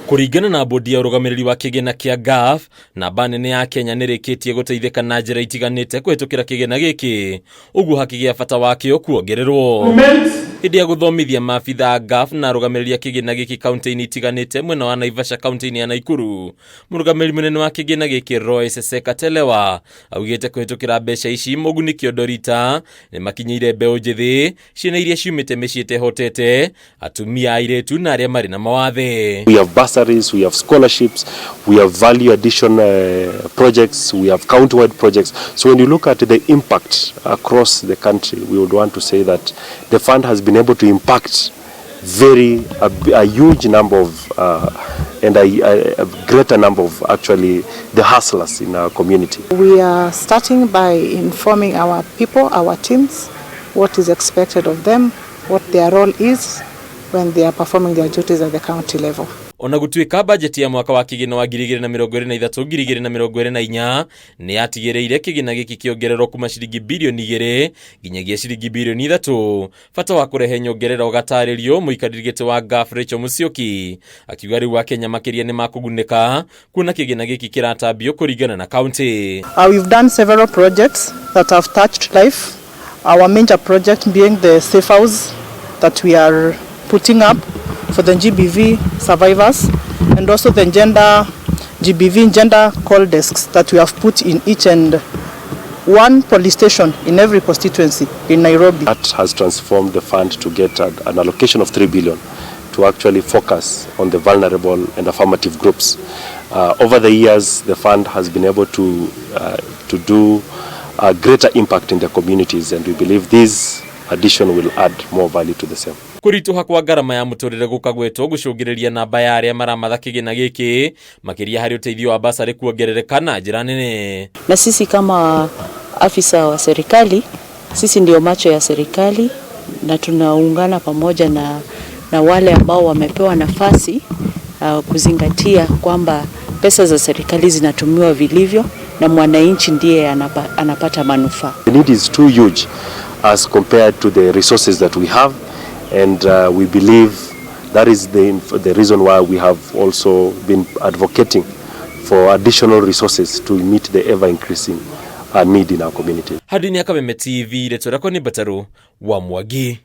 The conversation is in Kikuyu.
Kũringana na bodi ya ũrũgamĩrĩri wa kĩgĩna kĩa GAF, namba nene ya Kenya nĩrĩkĩtie gũteithĩka na njĩra itiganĩte kũhĩtũkĩra kĩgĩna gĩkĩ, ũguo hakĩgĩa bata wakĩo kuongererwo. Hĩndĩ ya gũthomithia maabitha a GAF na arũgamĩrĩri a kĩgĩna gĩkĩ kaunti-inĩ itiganĩte mwena wa Naivasha kaunti-inĩ ya Naikuru, mũrũgamĩrĩri mũnene wa kĩgĩna gĩkĩ Roy Seseka Telewa augĩte kũhĩtũkĩra mbeca ici moguni kĩondorita nĩmakinyĩire mbeũ njĩthĩ, ciana iria ciumĩte mĩciĩ ĩtehotete, atumia, airĩtu na arĩa marĩ na mawathe. We have bursaries, we have scholarships, we have value addition projects, we have county-wide projects. So when you look at the impact across the country, we would want to say that the fund has been able to impact a huge number of and a greater number of actually the hustlers in our community. We are starting by informing our people, our teams, what is expected of them, what their role is when they are performing their duties at the county level. Ona gũtuĩka bajeti ya mwaka wa kĩgĩna wa 2023 2024 nĩ yatigĩrĩire kĩgĩna gĩkĩ kĩongererwo kuma ciringi birioni 2 nginyagia ciringi birioni 3, bata wa kũrehe nyongerera ũgatarĩrio. Mũikarĩri gĩtĩ wa GAF Rachel Musyoki akiuga rĩu Akenya makĩria nĩ makũgunĩka kuona kĩgĩna gĩkĩ kĩratambio kũringana na kaunti. We've done several projects that have touched life. Our major project being the safe house that we are putting up for the GBV survivors, and also the gender GBV gender call desks that we have put in each and one police station in every constituency in Nairobi. That has transformed the fund to get an allocation of 3 billion to actually focus on the vulnerable and affirmative groups. Over the years, the fund has been able to do a greater impact in the communities, and we believe this addition will add more value to the same. Kũritũha kwa ngarama ya mũtũrĩre gũkagwetwo gũcũngĩrĩria namba ya arĩa maramatha kĩgĩna gĩkĩ, makĩria harĩ ũteithio wa basarĩ kuongerereka na njĩra nene. Na sisi kama afisa wa serikali, sisi ndio macho ya serikali na tunaungana pamoja na wale ambao wamepewa nafasi kuzingatia kwamba pesa za serikali zinatumiwa vilivyo na mwananchi ndiye anapata manufaa. The need is too huge as compared to the resources that we have, and we believe that is the reason why we have also been advocating for additional resources to meet the ever increasing need in our community. Hadini ya Kameme TV, rĩtwa rĩakwa nĩ Mbataru wa Mwangi.